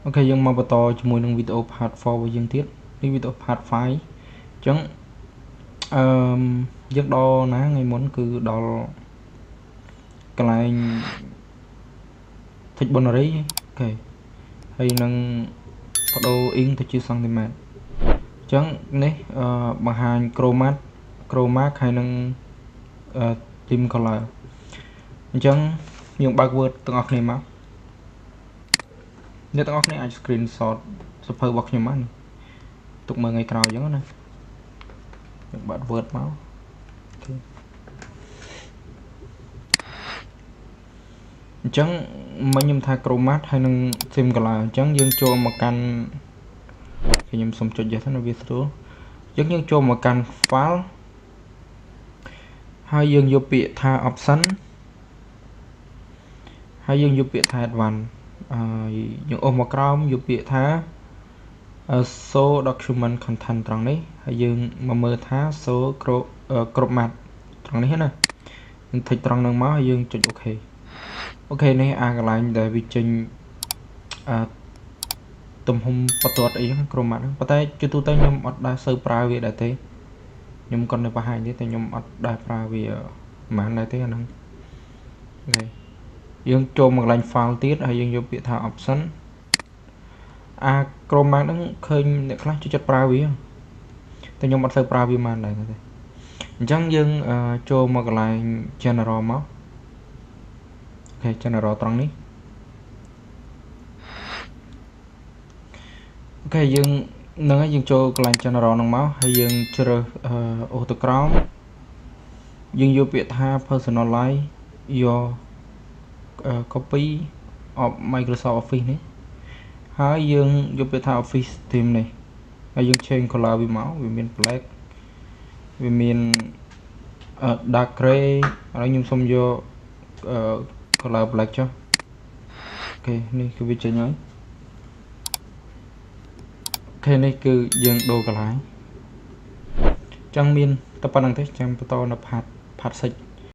OK យើងមកបន្តជាមួយនឹងវីដេអូ part 4របស់យើងទៀតនេះវីដេអូ part 5អញ្ចឹងអឺយើងដល់ណាថ្ងៃមុនគឺដល់កន្លែង text boundary OK ហើយនឹងបដូរ inch ទៅជាសង់ទីម៉ែត្រអញ្ចឹងនេះបង្ហាញ chroma ហើយនឹង theme color អញ្ចឹងយើងបើក Word ទាំងអស់គ្នាមកអ្នកទាំងអស់គ្នាអាច screenshot សភៅរបស់ខ្ញុំបានទុកមើលថ្ងៃក្រោយអញ្ចឹងណាយើងបាត់ Word មក OK អញ្ចឹងមិញខ្ញុំថា chroma ហើយនឹង theme color អញ្ចឹងយើងចូលមកកាន់ខ្ញុំសូមចុច yes ទៅវាស្រួលអញ្ចឹងយើងចូលមកកាន់ file ហើយយើងយកពាក្យថា option ហើយយើងយកពាក្យថា advanced ហើយយើងអូសមកក្រោមយកពាក្យថា show document content ត្រង់នេះហើយយើងមកមើលថា show គ្រប់ម៉ាត់ត្រង់នេះណាយើង tick ត្រង់នឹងមកហើយយើងចុច OK OK នេះអាកន្លែងដែលវាចេញអឺទំហំបន្ទាត់អីហ្នឹងក្រុមម៉ាត់ហ្នឹងប៉ុន្តែជាទូទៅខ្ញុំអត់ដែលសូវប្រើវាដែរទេខ្ញុំគាត់នៅបង្ហាញទេតែខ្ញុំអត់ដែលប្រើវាប្រហែលដែរទេអាហ្នឹង OK យើងចូលមកកន្លែង file ទៀតហើយយើងយកពាក្យថា option អា chroma ហ្នឹងឃើញអ្នកខ្លះចូលចិត្តប្រើវាតែខ្ញុំអត់សូវប្រើវាបានដែរទេអញ្ចឹងយើងចូលមកកន្លែង general មក OK general ត្រង់នេះ OK យើងនឹងហើយយើងចូលកន្លែង general ហ្នឹងមកហើយយើងជ្រើសអូសទៅក្រោមយើងយកពាក្យថា personalize your copy of Microsoft Office នេះហើយយើងយកពាក្យថា Office theme នេះហើយយើង change color វាមកវាមាន black វាមាន dark gray ឥឡូវខ្ញុំសុំយក color black ចុះ OK នេះគឺវាចេញហើយ OK នេះគឺយើងដូរកន្លែងចឹងមានតែប៉ុណ្្នឹងទេចាំបន្តនៅ part 6